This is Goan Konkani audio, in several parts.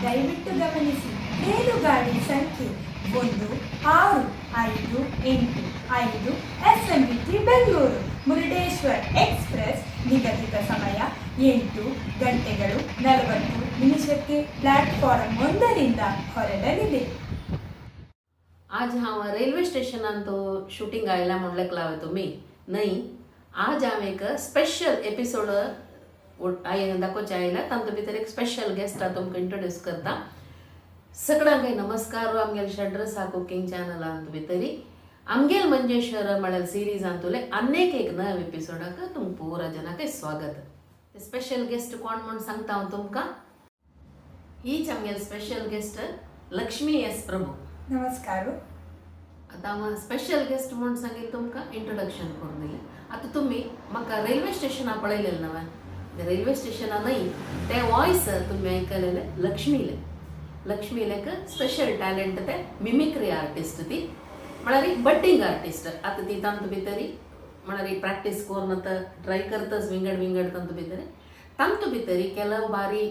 ದಯವಿಟ್ಟು ಗಮನಿಸಿ, ರೈಲುಗಾಡಿ ಸಂಖ್ಯೆ 16585 ಎಸ್ಎಂವಿಟಿ ಬೆಂಗಳೂರು ಮುರುಡೇಶ್ವರ್ ಎಕ್ಸ್ಪ್ರೆಸ್ ನಿಗದಿತ ಸಮಯ 8 ಗಂಟೆಗಳು 40 ನಿಮಿಷಕ್ಕೆ ಪ್ಲಾಟ್ಫಾರ್ಮ್ 1ರಿಂದ ಹೊರಡಲಿದೆ. आज हांव रेल्वे स्टेशनान तो शूटिंग आयला म्हणलें लावे तुमी न्हय. आज हांव एक स्पेशल एपिसोड दाखोवचे आयला. तातूंत भितर एक स्पेशल गेस्ट तुमकां इंट्रोड्यूस करता. सगळ्यांक नमस्कार. आमगेले षड्रसा कुकिंग चॅनलांत भितरी आमगेल मंजेश्वर म्हळ्यार सिरीजांतुले अनेक एक नव एपिसोडाक तुमकां पुरा जनाक स्वागत. स्पेशल गेस्ट कोण म्हूण सांगता हांव तुमकां. हीच आमगेल special guest Lakshmi S Prabhu. ನಮಸ್ಕಾರ. आतां हांव स्पेशल गेस्ट म्हूण सांगील, तुमकां इंट्रोडक्शन करून दिलें. आतां तुमी म्हाका रेल्वे स्टेशनार पळयलेलें नवें. रेल्वे स्टेशनार न्हय, ते वॉयस तुमी आयकलेले लक्ष्मीले. लक्ष्मीले एक स्पेशल टॅलंट, ते मिमिक्री आर्टिस्ट ती, म्हळ्यार एक बड्डींग आर्टिस्ट. आतां ती तांतू भितरी म्हळ्यार एक प्रॅक्टीस करून आतां ट्राय करताच विंगड विंगड तांतू भितरी. तांतू भितरी ಕೆಲವು ಬಾರಿ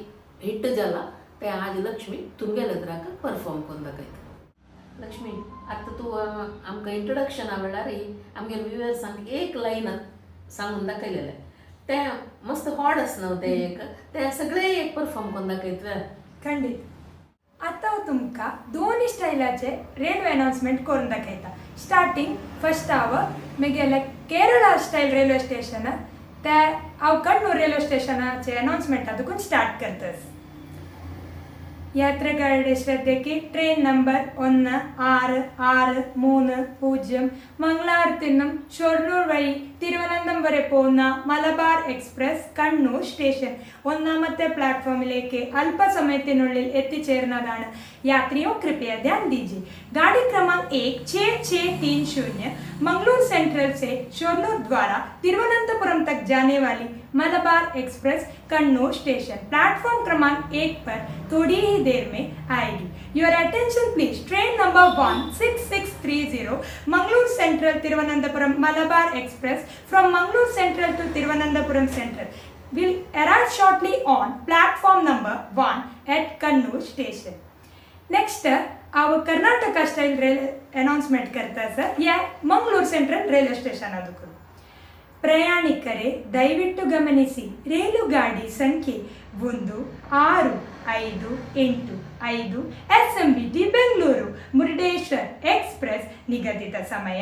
ಹಿಟ್ जाला. ते आज लक्ष्मी तुमगेले एदराक परफॉर्म करून दाखयता. लक्ष्मी, आतां तूं आमकां इंट्रोडक्शना वेळार आमगेले व्युवर्सांक एक लायन सांगून दाखयलेलें, तें मस्त हॉड आस न्हू तें एक, तें सगळें एक परफॉर्म करून दाखयतलें. ಖಂಡಿತ. आतां हांव तुमकां दोन स्टायलाचे रेल्वे अनाउन्समेंट करून दाखयता. स्टार्टींग फर्स्ट हांव म्हगेले केरळा स्टायल रेल्वे स्टेशन, ते हांव कण्णूर रेल्वे स्टेशनाचे अनाउन्समेंटा देखून स्टार्ट करतस. യാത്രക്കാരുടെ ശ്രദ്ധയ്ക്ക്, ട്രെയിൻ നമ്പർ 16630 മംഗലാപുരത്തു നിന്നും ഷൊർണൂർ വഴി തിരുവനന്തപുരം വരെ പോകുന്ന മലബാർ എക്സ്പ്രസ് കണ്ണൂർ സ്റ്റേഷൻ ഒന്നാമത്തെ പ്ലാറ്റ്ഫോമിലേക്ക് അല്പസമയത്തിനുള്ളിൽ എത്തിച്ചേരുന്നതാണ്. यात्रियों, कृपया ध्यान दीजिए. गाड़ी क्रमांक 16630 मंगलूर सेंट्रल से शोरनूर द्वारा तिरुवनंतपुरम तक जाने वाली Malabar express Kannur station platform क्रमांक 1 पर थोड़ी ही देर में आएगी. Your attention please. Train number 16630 Mangalore Central Thiruvananthapuram Malabar Express from Mangalore Central to Thiruvananthapuram Central will arrive shortly on platform number 1 at Kannur station. Next हांव कर्नाटका स्टायल रेल अनाउन्समेंट करता सर, या ಮಂಗಳೂರು ಸೆಂಟ್ರಲ್ ರೈಲ್ವೆ ಸ್ಟೇಷನ್ ಅದಕ್ಕೂ. ಪ್ರಯಾಣಿಕರೇ, ದಯವಿಟ್ಟು ಗಮನಿಸಿ, ರೈಲುಗಾಡಿ ಸಂಖ್ಯೆ 16585 S M V T Bengaluru Murudeshwar express ನಿಗದಿತ ಸಮಯ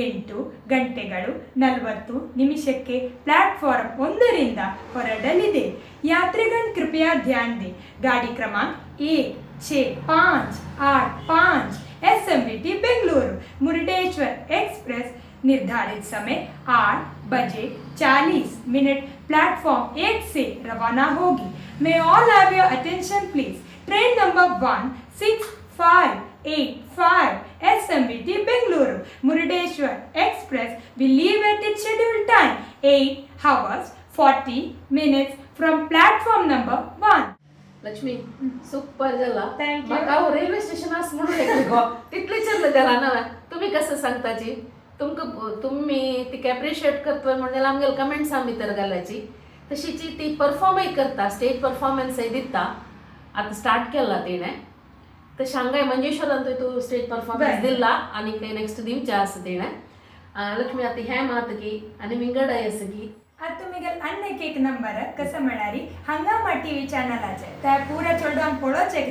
8 ಗಂಟೆಗಳು 40 ನಿಮಿಷಕ್ಕೆ ಪ್ಲಾಟ್ಫಾರ್ಮ್ 1ರಿಂದ ಹೊರಡಲಿದೆ. यात्रीगण, कृपया ध्यान दें. गाड़ी क्रमांक 16585 S M we T Bengaluru Murudeshwar express निर्धारित समय 8 बजे 40 मिनट प्लेटफॉर्म 1 से रवाना होगी. May all have your attention please. Train number 16585 SMVT Bengaluru Murudeshwar Express will leave at its scheduled time 8 hours 40 minutes from platform number 1. Lakshmi, super जाला. Thank you. म्हाका हांव रेल्वे स्टेशन आस म्हणून येतली गो, तितलें चंद जाला ना. तुमी कसं सांगताची, तुमकां तुमी तिका एप्रिशिएट करतोय म्हणून आमगेले कमेंट्सां भितर घालाची. तशीची ती परफॉर्मय करता, स्टेज परफॉर्मन्सय दिता. आतां स्टार्ट केला तिणें. तशें हांगाय मंजेश्वरान तूं स्टेज परफॉर्मन्स दिला आनी नेक्स्ट दिवचें आसा तिणें. लक्ष्मी, आतां हें मात की आनी विंगडाय आसा की. आता तुमी आनी एक नंबर कसं म्हळ्यार हंगामा टीव्ही चॅनलाचे त्या पुरा चेडवान पळोवचें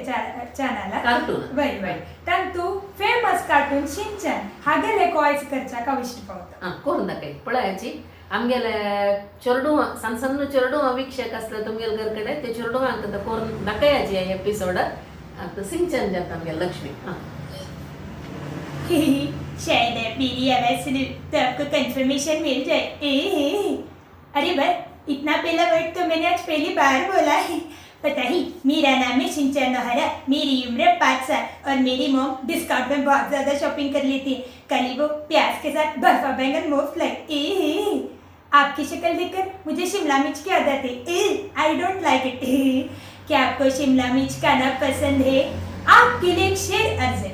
चॅनल. कार्टून. वय वय, तांतू फेमस कार्टून शिंचन हागेले वॉयस करच्याक हांव इश्ट पावता. आं, करून दाखय पळयाची. आमगेले चेडूं, सಣ್ಣ सಣ್ಣ चेडूं वीक्षक आसले तुमगेले घर कडेन, ते चेडवांक करून दाखयाची एपिसोड. आतां सिंचन जाता आमगेले लक्ष्मी. आं. शायद आप मेरी आवाज सुने तो आपको कंफर्मेशन मिल जाए. अरे भाई, इतना पहला वर्ड तो मैंने आज पहली बार बोला है. पता ही, मेरा नाम है शिंचन नोहरा, मेरी उम्र 5 साल और मेरी मोम डिस्काउंट में बहुत ज़्यादा शॉपिंग कर लेती है. कल ही वो प्याज के साथ बर्फा बैंगन मुफ्त लाई. आपकी शक्ल देखकर मुझे शिमला मिर्च की आदत है. I don't like it. क्या आपको शिमला मिर्च खाना पसंद है? आपके लिए एक शेर अर्ज है.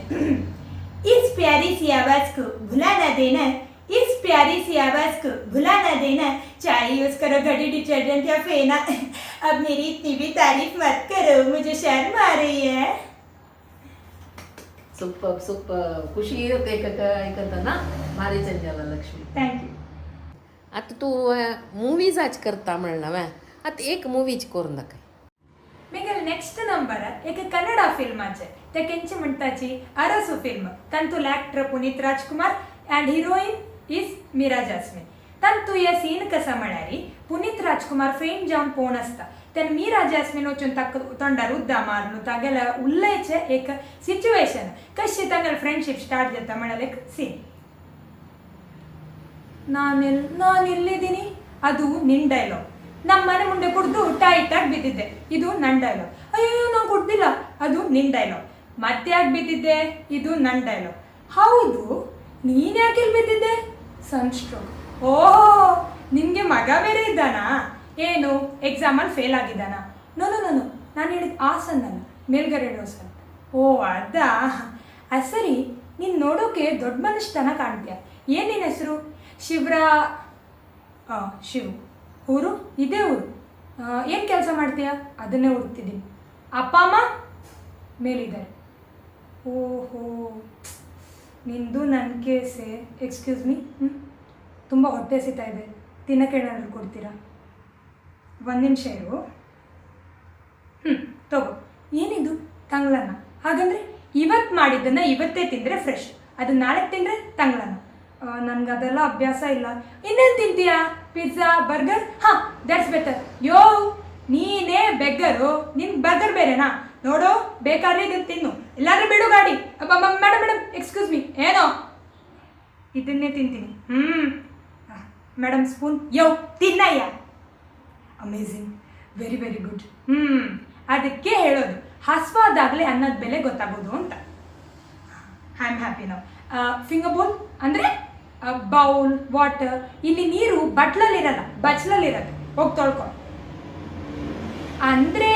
इस प्यारी सी आवाज को भुला ना देना, इस प्यारी सी आवाज को भुला ना देना, चाहे यूज करो घड़ी, डिटर्जेंट या फेना. अब मेरी इतनी भी तारीफ मत करो, मुझे शर्म आ रही है. सुपर सुपर, ಖುಷಿ ಇರುತ್ತೆ ऐकताना. भारी चंजाला लक्ष्मी. Thank you. आतां तूं मुवीजाच करता म्हणला हांवें, आतां एक मुवीज करून दाखय. मिगल ನೆಕ್ಸ್ಟ್ ನಂಬರ್ एक कन्नड फिल्माचे. ते केंचे म्हणताची अरसु फिल्म. ತಂತು actor Puneeth Rajkumar and heroine is Meera Jasmine. ತಂತು हे सीन कसा म्हळ्यार पुनीत राजकुमार फेम जावन पोवन आसता तेन्ना मीरा जास्मीन वचून ताका तोंडार उद्दा मारून तागेले उलयचे एक सिच्युएशन कशी तागेले फ्रेंडशीप स्टार्ट जाता म्हळ्यार एक सीन. ನಾನೆಲ್ಲಿದ್ದೀನಿ? ಅದು ನಿನ್ ಡೈಲಾಗ್. ನಮ್ಮ ಮನೆ ಮುಂದೆ ಕುಡ್ದು ಟೈಟಾಗಿ ಬಿದ್ದಿದ್ದೆ, ಇದು ನನ್ನ ಡೈಲಾಗ್. ಅಯ್ಯೋ, ನಾನು ಕುಡ್ದಿಲ್ಲ, ಅದು ನಿನ್ ಡೈಲಾಗ್. ಮತ್ತೆ ಯಾಕೆ ಬಿದ್ದಿದ್ದೆ? ಇದು ನನ್ನ ಡೈಲಾಗ್. ಹೌದು, ನೀನು ಯಾಕೆ ಇಲ್ಲಿ ಬಿದ್ದಿದ್ದೆ? ಸನ್ ಸ್ಟ್ರೋಕ್. ಓಹೋ, ನಿನಗೆ ಮಗ ಬೇರೆ ಇದ್ದಾನಾ? ಏನು, ಎಕ್ಸಾಮಲ್ಲಿ ಫೇಲ್ ಆಗಿದ್ದಾನಾ? ನೋ ನೋ ನೋ, ನಾನು ಹೇಳಿದ ಆ ಸನ್ ಅಲ್ಲ, ಮೇಲ್ಗಡೆ ಇರೋ ಸನ್. ಓ ಅದಾ, ಅದು ಸರಿ. ನೀನು ನೋಡೋಕೆ ದೊಡ್ಡ ಮನುಷ್ಯತನ ಕಾಣ್ತೀಯ. ಏನು ನಿನ್ನ ಹೆಸರು? ಶಿವರಾ ಶಿವು. ಊರು? ಇದೇ ಊರು. ಏನು ಕೆಲಸ ಮಾಡ್ತೀಯಾ? ಅದನ್ನೇ ಹುಡುಕ್ತಿದ್ದೀನಿ. ಅಪ್ಪ ಅಮ್ಮ ಮೇಲಿದ್ದಾರೆ. ಓಹೋ, ನಿಂದು ನನ್ನ ಕೇಸೆ. ಎಕ್ಸ್ಕ್ಯೂಸ್ ಮೀ, ಹ್ಞೂ ತುಂಬ ಹೊಟ್ಟೆ ಹಸಿತಾ ಇದೆ, ತಿನ್ನಕ್ಕೆ ಏನಾದರೂ ಕೊಡ್ತೀರಾ? ಒಂದು ನಿಮಿಷ ಇರು. ಹ್ಞೂ ತಗೋ. ಏನಿದು? ತಂಗ್ಳನ್ನ. ಹಾಗಂದರೆ ಇವತ್ತು ಮಾಡಿದ್ದನ್ನು ಇವತ್ತೇ ತಿಂದರೆ ಫ್ರೆಶ್, ಅದು ನಾಳೆ ತಿಂದರೆ ತಂಗ್ಳನ್ನ. ನನ್ಗೆ ಅದೆಲ್ಲ ಅಭ್ಯಾಸ ಇಲ್ಲ. ಇನ್ನೇನು ತಿಂತೀಯಾ? Pizza, burger? ಹಾಂ, that's better. ಯೋ, ನೀನೇ ಬೆಗ್ಗರು, ನಿನ್ ಬರ್ಗರ್ ಬೇರೆನಾ? ನೋಡು, ಬೇಕಾದ್ರೆ ಇದನ್ನು ತಿನ್ನು, ಇಲ್ಲಾಂದ್ರೆ ಬಿಡು ಗಾಡಿ. Madam madam, excuse me. ಏನೋ? ಇದನ್ನೇ ತಿಂತೀನಿ. ಹ್ಞೂ ಮೇಡಮ್, ಸ್ಪೂನ್. ಯೋ, ತಿನ್ನಯ್ಯ. Amazing, very very good. ಹ್ಞೂ ಅದಕ್ಕೆ ಹೇಳೋದು, ಹಸ್ವಾದಾಗಲೇ ಅನ್ನದ ಬೆಲೆ ಗೊತ್ತಾಗೋದು ಅಂತ. I am happy ನಾವು. ಫಿಂಗರ್ ಬೌಲ್ ಅಂದರೆ ಬೌಲ್ ವಾಟರ್. ಇಲ್ಲಿ ನೀರು ಬಟ್ಲಲ್ಲಿರಲ್ಲ, ಬಚ್ಲಲ್ಲಿರತ್ತೆ, ಹೋಗಿ ತೊಳ್ಕೊ. ಅಂದರೆ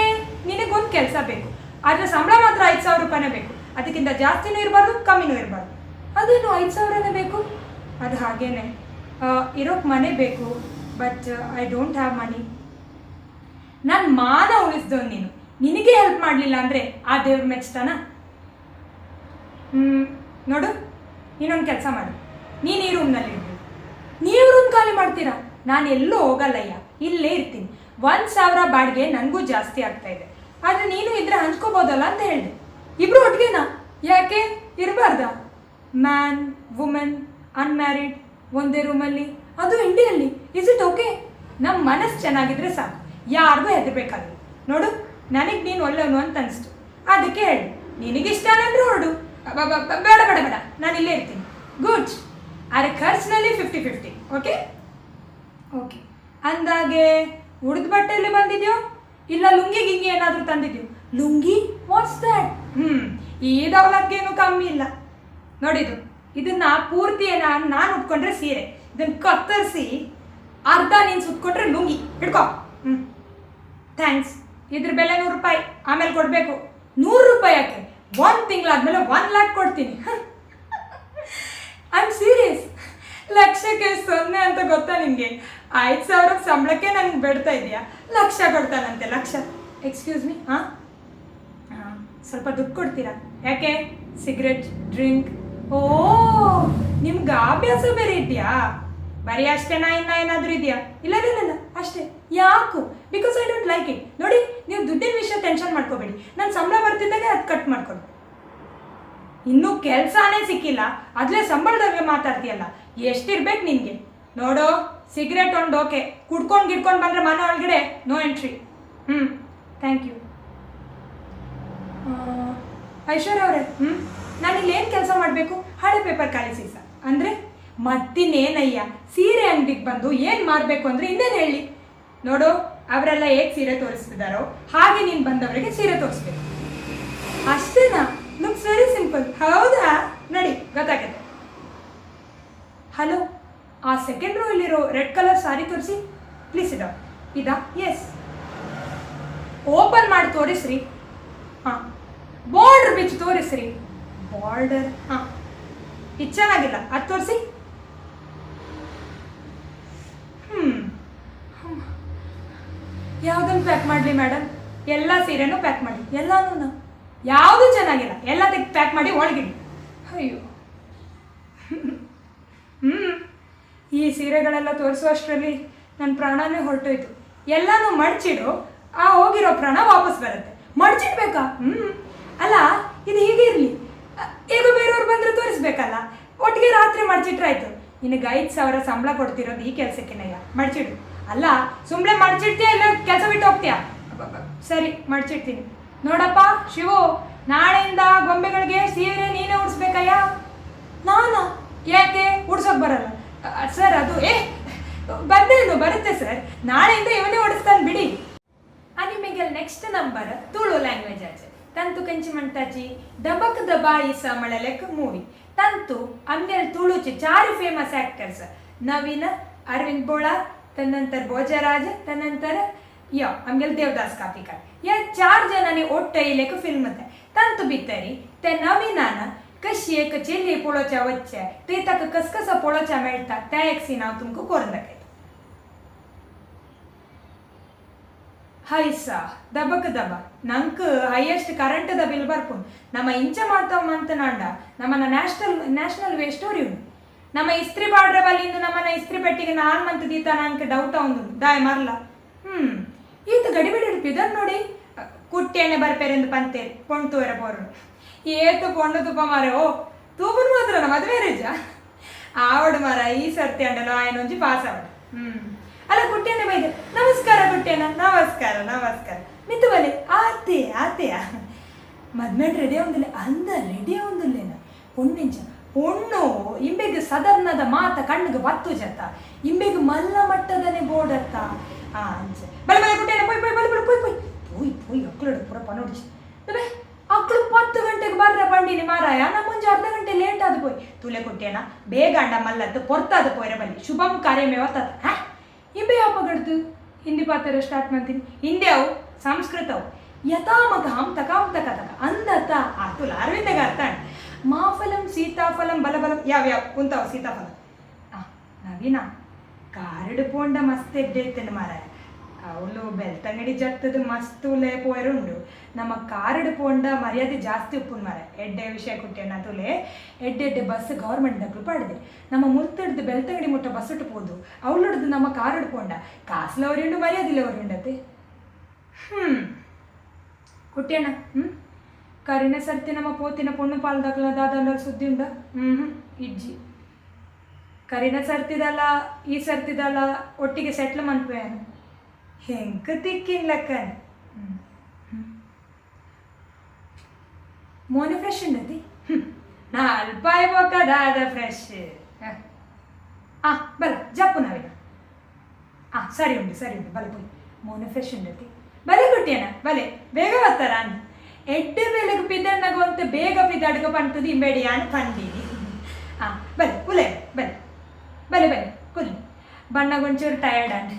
ನಿನಗೊಂದು ಕೆಲಸ ಬೇಕು, ಆದರೆ ಸಂಬಳ ಮಾತ್ರ 5,000 ರೂಪಾಯಿನೇ ಬೇಕು. ಅದಕ್ಕಿಂತ ಜಾಸ್ತಿನೂ ಇರಬಾರ್ದು, ಕಮ್ಮಿನೂ ಇರಬಾರ್ದು. ಅದೇನು 5,000ನೇ ಬೇಕು? ಅದು ಹಾಗೇನೆ. ಇರೋಕ್ಕೆ ಮನೆ ಬೇಕು, but I don't have money. ನನ್ನ ಮಾನ ಉಳಿಸ್ದವ್ ನೀನು. ನಿನಗೆ ಹೆಲ್ಪ್ ಮಾಡಲಿಲ್ಲ ಅಂದರೆ ಆ ದೇವ್ರ ಮೆಚ್ತಾನ? ಹ್ಞೂ ನೋಡು, ನೀನೊಂದು ಕೆಲಸ ಮಾಡು. ನೀನು ಈ ರೂಮ್ನಲ್ಲಿ ಇರ್ಬೇಕು. ನೀವು ರೂಮ್ ಖಾಲಿ ಮಾಡ್ತೀರಾ? ನಾನು ಎಲ್ಲೂ ಹೋಗಲ್ಲಯ್ಯ, ಇಲ್ಲೇ ಇರ್ತೀನಿ. 1,000 ಬಾಡಿಗೆ ನನಗೂ ಜಾಸ್ತಿ ಆಗ್ತಾ ಇದೆ. ಆದರೆ ನೀನು ಇದ್ರೆ ಹಂಚ್ಕೋಬೋದಲ್ಲ ಅಂತ ಹೇಳಿದೆ. ಇಬ್ರು ಒಟ್ಟಿಗೆನಾ? ಯಾಕೆ ಇರಬಾರ್ದಾ? ಮ್ಯಾನ್, ವುಮೆನ್, ಅನ್ಮ್ಯಾರಿಡ್ ಒಂದೇ ರೂಮಲ್ಲಿ, ಅದು ಇಂಡಿಯಲ್ಲಿ, is it okay? ನಮ್ಮ ಮನಸ್ಸು ಚೆನ್ನಾಗಿದ್ರೆ ಸಾಕು, ಯಾರಿಗೂ ಹೆದರ್ಬೇಕಾಗಿಲ್ಲ. ನೋಡು, ನನಗೆ ನೀನು ಒಳ್ಳೆಯವನು ಅಂತ ಅನಿಸ್ತು, ಅದಕ್ಕೆ ಹೇಳಿ. ನಿನಗಿಷ್ಟ ಅಂದ್ರೆ ಹೊರಡು. ಬೇಡ ಬೇಡ ಬೇಡ, ನಾನು ಇಲ್ಲೇ ಇರ್ತೀನಿ. ಗುಡ್. ಆದರೆ ಖರ್ಚಿನಲ್ಲಿ 50-50, ಓಕೆ? ಓಕೆ. ಅಂದಾಗೆ ಉಡ್ದ ಬಟ್ಟೆಯಲ್ಲಿ ಬಂದಿದ್ಯೋ, ಇಲ್ಲ ಲುಂಗಿ ಗಿಂಗಿ ಏನಾದರೂ ತಂದಿದ್ಯೋ? ಲುಂಗಿ? What's that? ಹ್ಞೂ ಈ ದೌಲಕ್ಕೇನು ಕಮ್ಮಿ ಇಲ್ಲ. ನೋಡಿದು, ಇದನ್ನ ಪೂರ್ತಿ ನಾನು ಉಟ್ಕೊಂಡ್ರೆ ಸೀರೆ, ಇದನ್ನ ಕತ್ತರಿಸಿ ಅರ್ಧ ನೀನು ಸುತ್ಕೊಂಡ್ರೆ ಲುಂಗಿ. ಹಿಡ್ಕೊ. ಹ್ಞೂ thanks. ಇದ್ರ ಬೆಲೆ 100 ರೂಪಾಯಿ, ಆಮೇಲೆ ಕೊಡಬೇಕು. 100 ರೂಪಾಯಿ ಯಾಕೆ? ಒಂದು ತಿಂಗಳಾದ್ಮೇಲೆ 1 ಲ್ಯಾಕ್ ಕೊಡ್ತೀನಿ. I am serious. ಲಕ್ಷಕ್ಕೆ ಸೊನ್ನೆ ಅಂತ ಗೊತ್ತಾ ನಿನಗೆ? 5,000 ಸಂಬಳಕ್ಕೆ ನನ್ಗೆ ಬೇಡ್ತಾ ಇದೆಯಾ, ಲಕ್ಷ ಕೊಡ್ತಾನಂತೆ, ಲಕ್ಷ. ಎಕ್ಸ್ಕ್ಯೂಸ್ ಮೀ, ಹಾಂ ಹಾಂ ಸ್ವಲ್ಪ ದುಡ್ಡು ಕೊಡ್ತೀರಾ? ಯಾಕೆ? Cigarette, drink? ಓ, ನಿಮ್ಗೆ ಅಭ್ಯಾಸ ಬೇರೆ ಇದೆಯಾ? ಬರೀ ಅಷ್ಟೇನಾ, ಇನ್ನ ಏನಾದರೂ ಇದೆಯಾ? ಇಲ್ಲ ಇಲ್ಲ ಇಲ್ಲ, ಅಷ್ಟೇ. ಯಾಕು? Because I don't like it. ನೋಡಿ, ನೀವು ದುಡ್ಡಿನ ವಿಷಯ ಟೆನ್ಷನ್ ಮಾಡ್ಕೋಬೇಡಿ. ನಾನು ಸಂಬಳ ಬರ್ತಿದ್ದಾಗ ಅದು ಕಟ್ ಮಾಡ್ಕೊಂಡು. ಇನ್ನೂ ಕೆಲಸನೇ ಸಿಕ್ಕಿಲ್ಲ, ಅದ್ಲೇ ಸಂಬಳದಾಗ ಮಾತಾಡ್ತೀಯಲ್ಲ, ಎಷ್ಟಿರ್ಬೇಕು ನಿನಗೆ? ನೋಡು, ಸಿಗರೇಟ್ ಒಂದು ಓಕೆ, ಕುಡ್ಕೊಂಡು ಗಿಡ್ಕೊಂಡು ಬಂದರೆ ಮನೆ ಒಳಗಡೆ ನೋ ಎಂಟ್ರಿ. ಹ್ಞೂ thank you. ಐಶ್ವರ್ಯ ಅವರೇ, ಹ್ಞೂ ನಾನು ಇಲ್ಲಿ ಏನು ಕೆಲಸ ಮಾಡಬೇಕು? ಹಳೆ ಪೇಪರ್ ಖಾಲಿ ಸೀಸ ಅಂದರೆ ಮತ್ತಿನ್ನೇನಯ್ಯ? ಸೀರೆ ಅಂಗಡಿಗೆ ಬಂದು ಏನು ಮಾರಬೇಕು ಅಂದರೆ ಇನ್ನೇನು ಹೇಳಿ? ನೋಡು, ಅವರೆಲ್ಲ ಹೇಗೆ ಸೀರೆ ತೋರಿಸ್ತಿದ್ದಾರೋ ಹಾಗೆ ನೀನು ಬಂದವರಿಗೆ ಸೀರೆ ತೋರಿಸ್ಬೇಕು, ಅಷ್ಟೇನಾ? Looks very simple. ಹೌದಾ? ನಡಿ, ಗೊತ್ತಾಗತ್ತೆ. ಹಲೋ, ಆ ಸೆಕೆಂಡ್ ರೋ ಇಲ್ಲಿರೋ ರೆಡ್ ಕಲರ್ ಸಾರಿ ತೋರಿಸಿ ಪ್ಲೀಸ್. ಇದಾ? ಇದಾ? ಎಸ್. ಓಪನ್ ಮಾಡಿ ತೋರಿಸ್ರಿ. ಹಾಂ, ಬಾರ್ಡರ್ ಬಿಚ್ಚಿ ತೋರಿಸ್ರಿ. ಬಾರ್ಡರ್? ಹಾಂ, ಇದು ಚೆನ್ನಾಗಿಲ್ಲ, ಅದು ತೋರಿಸಿ. ಹ್ಞೂ, ಯಾವುದನ್ನು ಪ್ಯಾಕ್ ಮಾಡಲಿ ಮೇಡಮ್? ಎಲ್ಲ ಸೀರೆನೂ ಪ್ಯಾಕ್ ಮಾಡಿ. ಎಲ್ಲನೂ ಯಾವುದೂ ಚೆನ್ನಾಗಿಲ್ಲ, ಎಲ್ಲ ತೆಗ್ದು ಪ್ಯಾಕ್ ಮಾಡಿ ಒಳಗಿಡಿ. ಅಯ್ಯೋ, ಹ್ಞೂ, ಈ ಸೀರೆಗಳೆಲ್ಲ ತೋರಿಸುವಷ್ಟರಲ್ಲಿ ನನ್ನ ಪ್ರಾಣನೇ ಹೊರಟೋಯ್ತು. ಎಲ್ಲನೂ ಮಡ್ಚಿಡು, ಆ ಹೋಗಿರೋ ಪ್ರಾಣ ವಾಪಸ್ ಬರುತ್ತೆ. ಮಡ್ಚಿಡ್ಬೇಕಾ? ಹ್ಞೂ. ಅಲ್ಲ, ಇದು ಹೀಗೆ ಇರಲಿ, ಈಗ ಬೇರೆಯವ್ರು ಬಂದರೆ ತೋರಿಸ್ಬೇಕಲ್ಲ. ಒಟ್ಟಿಗೆ ರಾತ್ರಿ ಮಡ್ಚಿಟ್ರಾಯ್ತು. ನಿನಗೆ 5,000 ಸಂಬಳ ಕೊಡ್ತಿರೋದು ಈ ಕೆಲಸಕ್ಕೆನಯ್ಯ, ಮಡ್ಚಿಡು. ಅಲ್ಲ, ಸುಮ್ಮನೆ ಮಡ್ಚಿಡ್ತೀಯಾ ಇಲ್ಲ ಕೆಲಸ ಬಿಟ್ಟು ಹೋಗ್ತೀಯಾ? ಅಬ್ಬಬ್ಬ. ಸರಿ, ಮಡ್ಚಿಡ್ತೀನಿ. ನೋಡಪ್ಪ ಶಿವು, ನಾಳೆಯಿಂದ ಗೊಂಬೆಗಳಿಗೆ ಸೀರೆ ನೀನೇ ಉಡ್ಸ್ಬೇಕಯ್ಯ. ನಾನಾ? ಯಾಕೆ, ಉಡ್ಸೋಕೆ ಬರಲ್ಲ ಸರ್? ಅದು ಏ ಬಂದೇನು ಬರುತ್ತೆ ಸರ್, ನಾಳೆಯಿಂದ ಇವನೇ ಓಡಿಸ್ತಾನೆ ಬಿಡಿ. ಅನಿಮೆಗೆ ನೆಕ್ಸ್ಟ್ ನಂಬರ್ ತುಳು ಲ್ಯಾಂಗ್ವೇಜ್ ಆಚೆ ತಂತು ಕಂಚಿ ಮಂಟಾಚಿ ದಬಕ್ the ಬಾಯಿ ಸಮಳಲೆಕ್ ಮೂವಿ. ತಂತು ಅಂಗೆಲ್ ತುಳುಚಿ ಚಾರು ಫೇಮಸ್ ಆಕ್ಟರ್ಸ್ ನವೀನ, ಅರವಿಂದ್ ಬೋಳಾರ್, ತನ್ನಂತರ ಭೋಜರಾಜ್, ತನ್ನಂತರ ಯ ಆಮೇಲೆ ದೇವದಾಸ್ ಕಾಪಿಕಾಡ್. या चार जणांनी ಒಟ್ಟೈಲೆಕ್ ಫಿಲ್ಮ್ ತಂತು ಬಿತ್ತರಿ ते नवीनान कशी एक चेली पळोवच्या वच्चे ते ताका कसकसा पळोवच्या मेळटा त्या एक सीन हांव तुमकां करून दाखयता. ಹೈಸಾ ದಬಕ್ ದಬ ನಂಕ್ ಹೈಯೆಸ್ಟ್ ಕರೆಂಟ್ the bill ಬರ್ಪುಂಡು. ನಮ್ಮ ಇಂಚ ಮಾಡ್ತಾವ ಅಂತ ನಾಂಡ ನಮ್ಮನ್ನ ನ್ಯಾಷನಲ್ ನ್ಯಾಷನಲ್ ವೇಸ್ಟ್ ಉರಿಯುಂಡು. ನಮ್ಮ ಇಸ್ತ್ರಿ ಪಾಡ್ರೆ ಬಲ್ಲಿಂದು ನಮ್ಮನ್ನ ಇಸ್ತ್ರಿ ಪೆಟ್ಟಿಗೆ ನಾನ್ ಮಂತ್ ದೀತ ನಂಗೆ ಡೌಟ್ ಒಂದು ದಾಯ ಮರ್ಲ. ಹ್ಮ್, ಈತ ಗಡಿಬಿಡಿ ಇಡ್ಪಿದರ್ ನೋಡಿ. ಕುಟ್ಟಿ ಎಣ್ಣೆ ಬರ್ಪೇರೆಂದು ಪಂತೇರಿ ಪೊಣ್ಣು ಪೋರು ಏತು ಪೊಣ್ಣು ತುಪ್ಪ ಮಾರೆ. ಓ ತೂಪುನ್ ಮಾತ್ರ ಮದುವೆ ರೇಜ ಆವಡು ಮಾರ. ಈ ಸರ್ತಿ ಅಂಡಲು ಆಯನೊಂಜಿ ಪಾಸ್ ಆವಡು. ಹ್ಮ್, ಅಲ್ಲ ಕುಟ್ಟಿಯನ್ನ ಬೈದೆ. ನಮಸ್ಕಾರ ಕುಟ್ಟಿಯಣ್ಣ. ನಮಸ್ಕಾರ ನಮಸ್ಕಾರ. ಮಿತ್ತು ಬಲೆ ಆತೆ ಆತೆಯ ಮದ್ಮೇಲೆ ರೆಡಿ ಆವಂದಿಲ್ಲ ಅಂದ ರೆಡಿ ಆವಂದಿಲ್ಲೇನ ಪೊಣ್ಣಿಂಚ ಪೊಣ್ಣು ಇಂಬೆಗ್ ಸದರ್ನದ ಮಾತ ಕಣ್ಣಿಗೆ ಬತ್ತು ಜತ್ತ ಇಂಬೆಗ್ ಮಲ್ಲ ಮಟ್ಟದನೆ ಬೋಡತ್ತ. ಆ ಅಂಚ ಬಲೆ ಬಲೆ ಕುಟ್ಟಿಯಣ್ಣ, ಪೋಯ್ ಪೋಯ್ ಬಲೆ ಬಲೆ ಪೋಯ್ ಪೋಯ್ ಪೋಯ್ ಪೋಯ್. ಅಕ್ಲಡು ಪೂರ ಪನೋಡಿಚಿ ಬಲೆ. ಅಕ್ಳು 10 ಗಂಟೆಗೆ ಬರ್ರ ಬಂಡಿನಿ ಮಾರಾಯ, ನಮ್ಮ ಮುಂಚೆ ಅರ್ಧ ಗಂಟೆ ಲೇಟ್ ಆದ ಪೋಯ್. ತುಲೆ ಕುಟ್ಟಿಯಣ್ಣ, ಬೇಗ ಅಂಡ ಮಲ್ಲತ್ತು ಪೊರ್ತಾದ ಪೋಯ್ರ ಬಲ್ಲಿ. ಶುಭಂ ಕಾರ್ಯಮೇವ ತತ್. ಹಾ, ಇಂಬೆ ಯಾಪಗಡ್ದು ಹಿಂದಿ ಪಾತ್ರ ಸ್ಟಾರ್ಟ್ ಮಾಡ್ತೀನಿ. ಹಿಂದೆ ಅವು ಸಂಸ್ಕೃತವು ಯಥಾಮಗ ಹಂ ತಕಾಂ ತಕ ತಕ ಅಂದತ ಆತುಲ ಅರವಿಂದಗ ಅರ್ಥ. ಮಾಫಲಂ ಸೀತಾಫಲಂ ಬಲ ಬಲಂ ಯಾವ ಯಾವ ಉಂತಾವ ಸೀತಾಫಲ. ಆ ನವೀನ ಕಾರಡು ಪೋಂಡ ಮಸ್ತ್ ಎಡ್ಡೆ ಮಾರಾಯ. ಅವಳು ಬೆಳ್ತಂಗಡಿ ಜತ್ತದ ಮಸ್ತ್ ಉಲೆ ಪೋಯರುಂಡು. ನಮ್ಮ ಕಾರಡು ಪೋಂಡ ಮರ್ಯಾದೆ ಜಾಸ್ತಿ ಉಪ್ಪುನ್ ಮಾರ. ಎಡ್ಡೆ ವಿಷಯ ಕುಟ್ಟಿಯಣ್ಣ ತುಲೆ, ಎಡ್ಡೆ ಎಡ್ಡೆ ಬಸ್ ಗೌರ್ಮೆಂಟ್ ದಕ್ಲು ಪಾಡಿದೆ. ನಮ್ಮ ಮುಲ್ತಡ್ದು ಬೆಳ್ತಂಗಡಿ ಮುಟ್ಟ ಬಸ್ ಇಟ್ಟು ಪೋದು ಅವಳುಡ್ದು ನಮ್ಮ ಕಾರಡು ಪೋಂಡ ಕಾಸ್ಲವರಿಂಡು ಮರ್ಯಾದಿಲ್ಲ ಅವರುಂಡತೆ. ಹ್ಮ್, ಕುಟ್ಟಿಯಣ್ಣ. ಹ್ಮ್, ಕರಿನ ಸರ್ತಿ ನಮ್ಮ ಪೋತಿನ ಪೊಣ್ಣು ಪಾಲ್ದಾಗ್ಲ ದಾದ ಸುದ್ದಿ ಉಂಡ? ಹ್ಮ್ ಹ್ಮ್, ಇಜ್ಜಿ. ಕರಿನ ಸರ್ತಿದಲ್ಲ ಈ ಸರ್ತಿದಲ್ಲ ಒಟ್ಟಿಗೆ ಸೆಟ್ಲ್ ಮನ್ಪೇನು ಹೆಂಗ ತಿಕ್ಕಿನ್ ಲಕ್ಕನ್. ಮೋನೆ ಫ್ರೆಶ್ ಉಂಡತಿ ನಾ ಅಲ್ಪ ದಾದ ಫ್ರೆಶ್. ಆ ಬಲ ಜಪ್ಪು ನಾವಿನ. ಆ ಸರಿ ಉಂಟು ಸರಿ ಉಂಟು ಬಲೆ ಪೋಯ್. ಮೋನೆ ಫ್ರೆಶ್ ಉಂಡತಿ. ಬಲೆ ಕುಟ್ಟಿಯಣ್ಣ, ಬಲೆ ಬೇಗ ಬರ್ತಾರ ಅನ್ ಎಡ್ಡೆ ಬೆಲೆಗೆ ಪಿದಣ್ಣಗ ಅಂತ ಬೇಗ ಪಿದಡ್ಗ ಪಂಟದು ಇಂಬೇಡಿ ಅನ್ ಪಂಡೀನಿ. ಆ ಬಲೆ ಉಲೆ ಬಲೆ ಬಲೆ ಬಲೆ ಕುಲ್ಲಿ ಬಣ್ಣಗೊಂಚೂರು ಟಯರ್ಡ್ ಅಂಡ್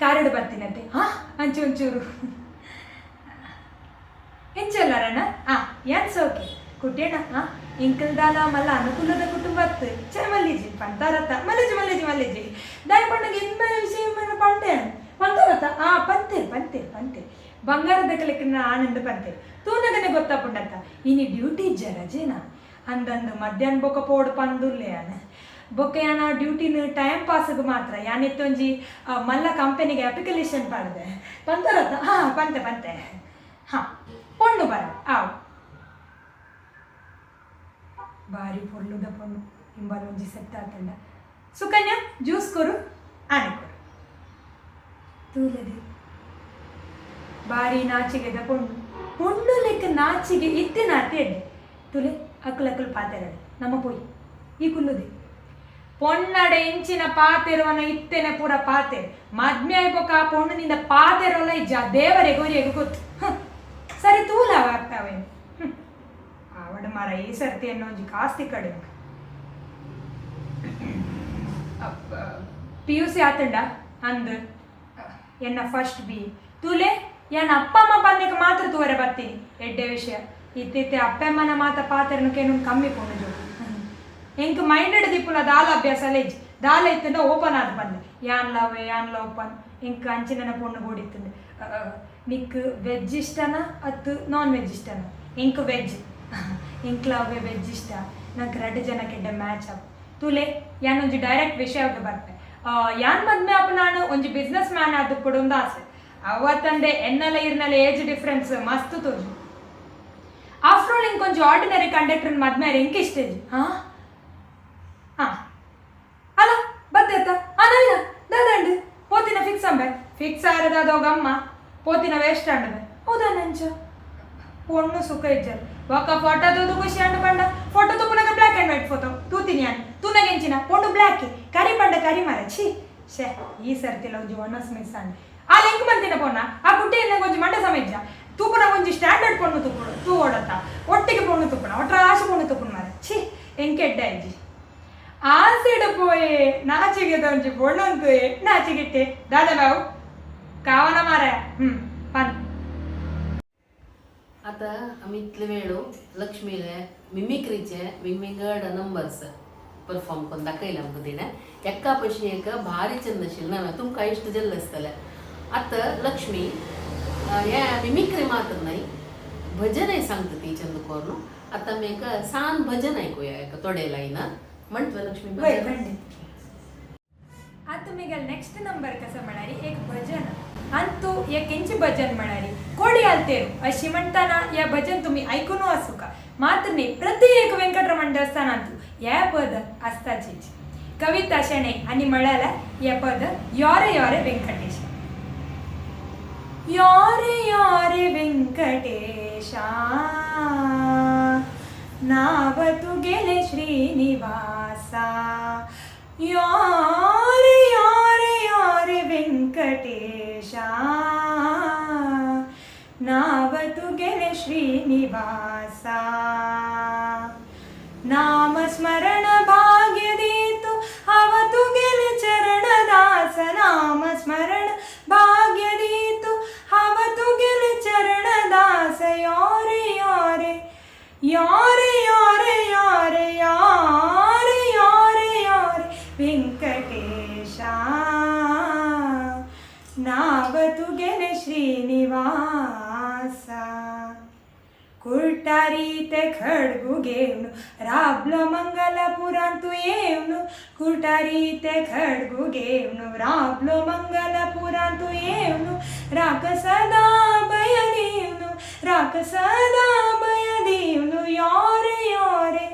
ಕಾರಡು ಬರ್ತೀನಂತೆ. ಹಾ, ಅಂಚು ಒಂಚೂರು ಎಂಚಲ್ಲರಣ್ಣ. ಆ ಏನ್ಸ್ ಓಕೆ ಕುಟ್ಟಿಯಣ್ಣ. ಹಾ, ಇಂಕಲ್ದಾಲ ಮಲ್ಲ ಅನುಕೂಲದ ಕುಟುಂಬತ್ತು ಚ ಮಲ್ಲಿಜಿ ಪಂತಾರತ್ತ ಮಲ್ಲಿಜಿ ಮಲ್ಲಿಜಿ ಮಲ್ಲಿಜಿ ದಾಯ ಪಣ್ಣಗೆ ಇನ್ಮೆ ವಿಷಯ ಪಂಟೆ ಪಂತಾರತ್ತ. ಆ ಪಂತೇರು ಪಂತೇರು ಪಂತೇರು ಬಂಗಾರದ ಕಲೆಕ್ಕಿನ ಆನಂದ ಪಂತೇರು ತೂನಗನೆ ಗೊತ್ತಾಪುಂಡತ್ತ. ಇನಿ ಡ್ಯೂಟಿ ರಜೇನಾ ಅಂದಂದು ಮಧ್ಯಾಹ್ನ ಬೊಕ್ಕ ಪೋಡು ಪಂದುಲ್ಲೆ ಅನ ಬೊಕ್ಕ ಯಾನ ಡ್ಯೂಟಿನ ಟೈಮ್ ಪಾಸ್ಗೆ ಮಾತ್ರ ಯಾನಿತ್ತೊಂಜಿ ಮಲ್ಲ ಕಂಪನಿಗೆ ಅಪ್ಲಿಕೇಶನ್ ಪಾಡ್ದೆ ಪಂತರತ್ತ. ಹಾ ಪಂತೆ ಪಂತೆ. ಹಾ ಪೊಣ್ಣು ಬರ ಆವ್ ಬಾರಿ ಪೊರ್ಲುದ ಪೊಣ್ಣು ಇಂಬಾಲ ಒಂಜಿ ಸೆಟ್ ಆತಂಡ. ಸುಕನ್ಯಾ ಜ್ಯೂಸ್ ಕೊರು ಆನೆ ಕೊರು ತೂಲದೆ ಬಾರಿ ನಾಚಿಗೆದ ಪೊಣ್ಣು ಪೊಣ್ಣು ಲೆಕ್ಕ ನಾಚಿಗೆ ಇತ್ತೆ ನಾತೆ ಎಡ್ಡೆ ತುಲೆ ಅಕ್ಲು ಅಕ್ಲು ಪಾತೆರಡು ನಮ್ಮ ಪೋಯಿ ಈ ಕುಲ್ಲುದೆ ಪೊಣ್ಣಡೆ ಇಂಚಿನ ಪಾತೆರುವನ ಇತ್ತೆನೆ ಪೂರ ಪಾತೆ ಮದ್ಮೆ ಆಯ್ಬೊಕ ಆ ಪೊಣ್ಣುನಿಂದ ಪಾತೆರೋಲ್ಲ ಇಜ್ಜ ದೇವರೇ ಗೊರಿಯಗು ಗೊತ್ತು. ಸರಿ ತೂಲ ಆಗ್ತಾವೆ ಆವಡ ಮಾರ ಈ ಸರ್ತಿ ಅನ್ನೋ ಒಂಜಿ ಕಾಸ್ತಿ ಕಡೆ. PUC ಆತಂಡ ಅಂದ್ ಎನ್ನ ಫಸ್ಟ್ ಬಿ ತೂಲೆ ಯಾನ್ ಅಪ್ಪ ಅಮ್ಮ ಬಂದಿಗೆ ಮಾತ್ರ ತೂವರೆ ಬರ್ತೀನಿ. ಎಡ್ಡೆ ವಿಷಯ ಇತ್ತಿತ್ತೆ ಅಪ್ಪ ಅಮ್ಮನ ಮಾತ ಪಾತೆರನು ಕೇನು ಕಮ್ಮಿ ಪೋಣು ಜೋ ಎಂಕ್ ಮೈಂಡೆಡ್ ದಿಪ್ಪುಲ ದಾಲ ಅಭ್ಯಾಸ ಲೇಜ್ ದಾಲ ಇತ್ತಂಡ ಓಪನ್ ಆದ್ ಬಂದೆ ಯಾನ್ ಲವ್ ಯಾನ್ ಲವ್ ಪನ್ ಎಂಕ್ ಅಂಚಿನ ಪೊಣ್ಣು ಬೋಡಿತ್ತಂಡೆ. ನಿಕ್ ವೆಜ್ ಇಷ್ಟನಾ ಅತ್ತು ನಾನ್ ವೆಜ್ ಇಷ್ಟನಾ? ಎಂಕ್ ವೆಜ್. ಎಂಕ್ಲ ಅವೇ ವೆಜ್ ಇಷ್ಟ. ನಂಗೆ ರಡ್ಡು ಜನಕ್ಕೆಡ್ಡೆ ಮ್ಯಾಚ್ ಅಪ್ ತೂಲೆ. ಯಾನ್ ಒಂಜಿ ಡೈರೆಕ್ಟ್ ವಿಷಯಕ್ಕೆ ಬರ್ಪೆ. ಯಾನ್ ಮದ್ಮೆ ಅಪ್ಪ ನಾನು ಒಂಜಿ ಬಿಸ್ನೆಸ್ ಮ್ಯಾನ್ ಆದ್ ಒಂದು ಆಸೆ. ಅವತ್ತಂದೆ ಎನ್ನಲ ಇರ್ನಲ ಏಜ್ ಡಿಫ್ರೆನ್ಸ್ ಮಸ್ತ್ ತೋಜು. ಆಫ್ಟರ್ ಆಲ್ ಇಂಕೊಂಚ ಆರ್ಡಿನರಿ ಕಂಡಕ್ಟರ್ ಮದ್ಮೆ ಎಂಕ್ ಇಷ್ಟ ಇಜ್ಜಿ. ಹಾ ಹಾ, ಅಲ್ಲ ಬದ್ದೇತ ಅನಲ್ಲ ದಾದಂಡು ಪೋತಿನ ಫಿಕ್ಸ್ ಅಂಬೆ. ಫಿಕ್ಸ್ ಆರದಾದೋಗಮ್ಮ ಪೋತಿನ ವೇಸ್ಟ್ ಅಂಡಬೆ. ಹೌದಾ? ನಂಚ ಪೊಣ್ಣು ಸುಖ ಇಜ್ಜರ್. ಒಕ್ಕ ಫೋಟೋ ತೂದು ಖುಷಿ ಅಂಡು ಪಂಡ ಫೋಟೋ ತುಪ್ಪುನಗ ಬ್ಲ್ಯಾಕ್ ಅಂಡ್ ವೈಟ್ ಫೋಟೋ ತೂತಿನಿ ಯಾನ್. ತೂನಗ ಎಂಚಿನ ಪೊಣ್ಣು ಬ್ಲ್ಯಾಕ್, ಕರಿ ಪಂಡ ಕರಿ ಮರ. ಛೀ ಶೇ, ಈ ಸರ್ತಿಲ ಒಂಜಿ ಒನಸ್ ಮಿಸ್ ಅಂಡ್. ಆ ಲಿಂಕ್ ಬಂತಿನ ಪೊಣ್ಣ ಆ ಕುಟ್ಟಿ ಒಂಜಿ ಮಂಡ ಸಮೆಜ್ಜ ತೂಪುನ. ಒಂಜಿ ಸ್ಟ್ಯಾಂಡರ್ಡ್ ಪೊಣ್ಣು ತುಪ್ಪುಡು ತೂ ಓಡತ್ತ. ಒಟ್ಟಿಗೆ ಪೊಣ್ಣು ತುಪ್ಪುನ ಒಟ್ರ ಆಶೆ ಪೊಣ್ಣು ತುಪ್ಪುನ ಮಾರ. ಛೀ, ಎಂಕೆಡ್ಡ ಇಜ್ಜಿ. ಆಸೆಡ್ ಪೋಯೆ ನಾಚಿಗೆ ಒಂಜಿ ಪೊಣ್ಣುಂತು ನಾಚಿಗಿಟ್ಟೆ. ದಾದ ಬಾವು ಕಾವನ ಮಾರ. ಪನ್. आतां आमी इतले वेळ लक्ष्मीले मिमिक्रीचे विंगविंगड नंबर्स परफॉर्म करून दाखयले आमकां तिणें. एका पशी एक भारी चंद आशिल्लें नवें. तुमकां इश्ट जाल्लें आसतलें. आतां लक्ष्मी हे मिमिक्री मात्र न्हय, भजनय सांगता ती चंद करून. आतां आमी एक सान भजन आयकुया, एक थोडे लायन म्हणटा लक्ष्मी वय भजन. खंडित. आता तुमी नेक्स्ट नंबर कसं म्हणारी एक भजन. आणि तू एक इंच भजन म्हणारी कोडी आलतेरू अशी म्हणताना या भजन तुम्ही ऐकून असू का मात्र नाही. प्रति एक व्यंकटरमण देवस्थानांतू या पद असताचीच. कविता शेणे आणि म्हळ्याला या पद योरे योरे व्यंकटेश, योरे योरे व्यंकटेशा, नाव तुगेले श्रीनिवासा. योरे योरे योरे व्यंकटेशा, नाव तुगेले श्रीनिवासा. नामस्मरण भाग्य दीतु हव तुगेले चरणदास. नामस्मरण भाग्य दीतु हव तुगेले चरणदास. योरे योरे योरे योरे योरे योरे योरे योरे व्यंकटेशा, नाव तुगेले श्रीनिवासा. कुर्टारी ते खडगू घेवन राबलो मंगलपुरांतू येवन. कुर्टारी ते खडगू घेवन राबलो मंगलपुरांतू येवन. राख सदा भय दिवन, राख सदा भय दिवन. योरे योरे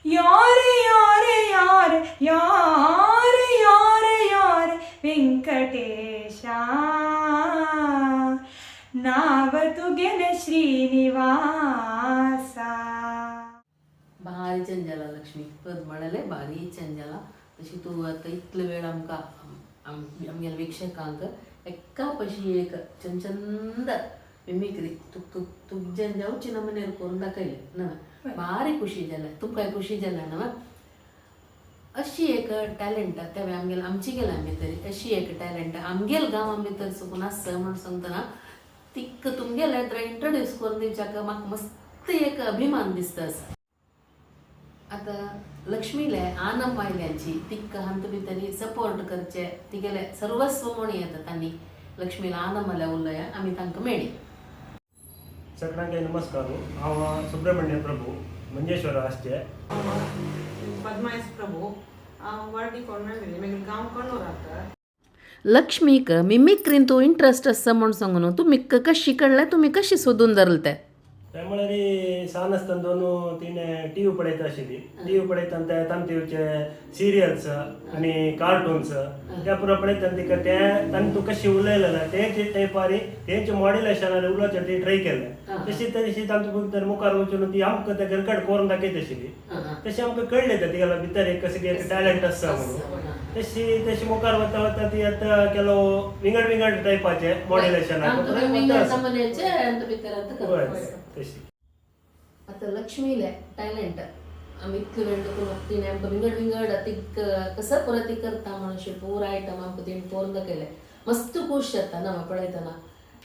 योरे योरे योरे योरे योरे योरे व्यंकटेशा, नाव तुगेले श्रीनिवासा. भारी चंद जाला लक्ष्मी. पद म्हणलें भारी चंद जाला. तशी तूं आतां इतलो वेळ आमकां आमगेल्या वीक्षकांक एका पशी एक चंद चंद मिमिक्री तुक तुक तुज्यान जावची नमुनेर करून दाखयलें नवें. भारी खुशी जालें. तुमकांय खुशी जालें नवें? अशी एक टॅलंट तें आमगेले आमची गेल्या भितर. अशी एक टॅलंट आमगेल गांवां भितर सुकून आसा म्हणून सांगतना तिक्क तुमगेलें तर इंट्रोड्यूस करून दिवच्याक म्हाका मस्त एक अभिमान दिसता आसा. आतां लक्ष्मीले आनम वायल्यांची तिक्क हांत भितरी सपोर्ट करचे तिगेले सर्वस्व म्हणून येता. तांणी लक्ष्मीला आनमल्या उलया. आमी तांकां मेळ्ळी. सगळ्यांक नमस्कार. हांव सुब्रमण्य प्रभू, मंजेश्वर आसचे. पद्मा एस प्रभू, हांव वार्डी कोण्णामिली. मागीर गांव कण्णूर आसा. लक्ष्मीक मिमिक्रीन तूं इंट्रस्ट आसा म्हूण सांगून तुमी कशी कळ्ळें? तुमी कशी सोदून धरले तें? ते म्हळ्यार सान आसतना दोन तिणें टीव्ही पळयता आशिल्ली. टीव्ही पळयतना ते तांचे सिरियल्स आनी कार्टून्स ते पुरो पळयतना तिका ते तांणी तूं कशी उलयलें तेंचे टायपारी तेंचे मॉड्युलेशनार उलोवचें ती ट्राय केलें. तशी तशी तांचे भितर मुखार वचून ती आमकां ते रेकॉर्ड करून दाखयत आशिल्ली. तशें आमकां कळ्ळें तें तिगेल्या भितर एक कशें एक टॅलंट आसा म्हणून. तशी तशी मुखार वता वता ती आतां ಕೆಲವು विंगड विंगड टायपाचे मॉड्युलेशन. भितर तशी. आतां लक्ष्मीले टॅलंट आमी इतले वेळ करून तिणें आमकां विंगड विंगड तीक कसं पुरो ती करता म्हणून अशें पुरो आयटम आमकां तिणें करून दाखयलें. मस्त खूश जाता ना पळयतना.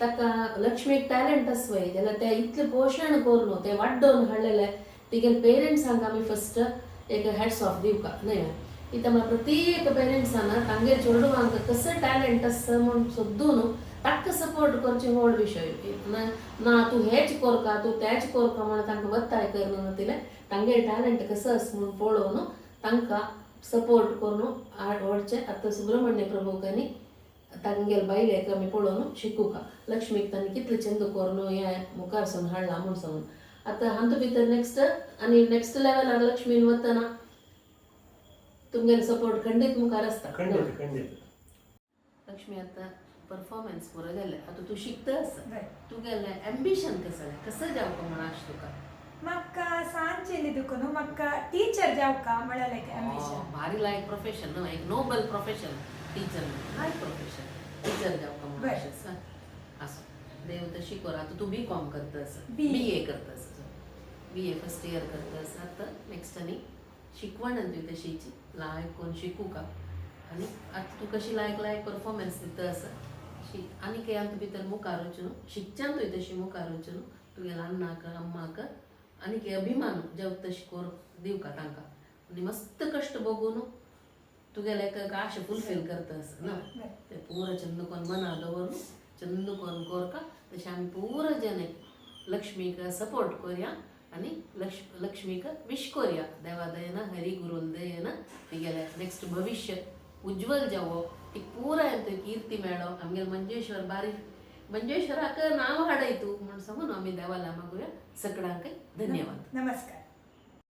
ताका लक्ष्मीक टॅलंट आसवय जाल्यार तें इतलें पोशण करून तें वाड्डोवन हाडलेलें तिगेले पेरंट्सांक आमी फस्ट एक हॅट्स ऑफ दिवका न्हय? कित्याक म्हळ्यार प्रत्येक पेरंट्सान तांगेर चेडवांक कसं टॅलंट आसा म्हूण सोदून ताका सपोर्ट करचे व्हड विशय. ना ना तूं हेच कोरका, तूं तेच कोरका म्हण तांकां वत्ताय करना तिले तांगे टॅलंट कसो आसा म्हूण पळोवन तांकां सपोर्ट करून व्हडचें. आतां सुब्रमण्य प्रभुकांनी तांगेले बायलेक आमी पळोवन शिकुका लक्ष्मीक तांणी कितले चंद करून हें मुखार सून हाडलां म्हूण सांगून. आतां हातूंत भितर नेक्स्ट आनी नेक्स्ट लेवलार लक्ष्मीन वतना तुमगेले सपोर्ट खंडीत मुखार आसता. खंडीत खंडीत. लक्ष्मी, आतां परफॉर्मन्स पुरो जालें, आतां तूं शिकता आसा. बरें. तुगेलें एम्बिशन कसलें, कसं जावपा म्हण आश तुका? म्हाका सांचेली दुखून म्हाका टीचर जावका म्हळ्यार एक एम्बिशन. भारी लायक प्रोफेशन न्हू, एक नोबल प्रोफेशन टीचर, लायक प्रोफेशन टीचर जावपा म्हण बरें. आश आसा. आसूं, देव तशी कर. आतां तूं बी कॉम करता आसा? BA. बी ए करता आसा, बी ए फर्स्ट इयर करता आसा. आतां नेक्स्ट आनी शिकवण आनी तुवें तशीची लायक कोन्न शिकूका आनी आतां तूं कशी लायक लायक परफॉर्मन्स दिता आसा शीक आनी खंय आतां भितर मुखार वचून शिकच्यान तुवें तशी मुखार वचून तुगेल्या अण्णाक अम्माक आनी की अभिमान जावं तशें कर दिवका तांकां आनी मस्त कश्ट बघून तुगेले एक आशा फुलफील करता आसा ना. बरें. ते पुरा चंद कोन मना दवरून चंद कोन कोरका. तशें आमी पुरा जन लक्ष्मीक सपोर्ट करया आनी लक्ष्मीक विश करया, देवा दयेन, हरी गुरुल दयेन तिगेलें नेक्स्ट भविश्य उज्ज्वल जावो, ती पुराय थंय कीर्ती मेळो, आमगेले मंजेश्वर बारी मंजेश्वराक नांव हाडय तूं म्हूण सांगून आमी देवाला मागूया. सगळ्यांकय धन्यवाद. नमस्कार.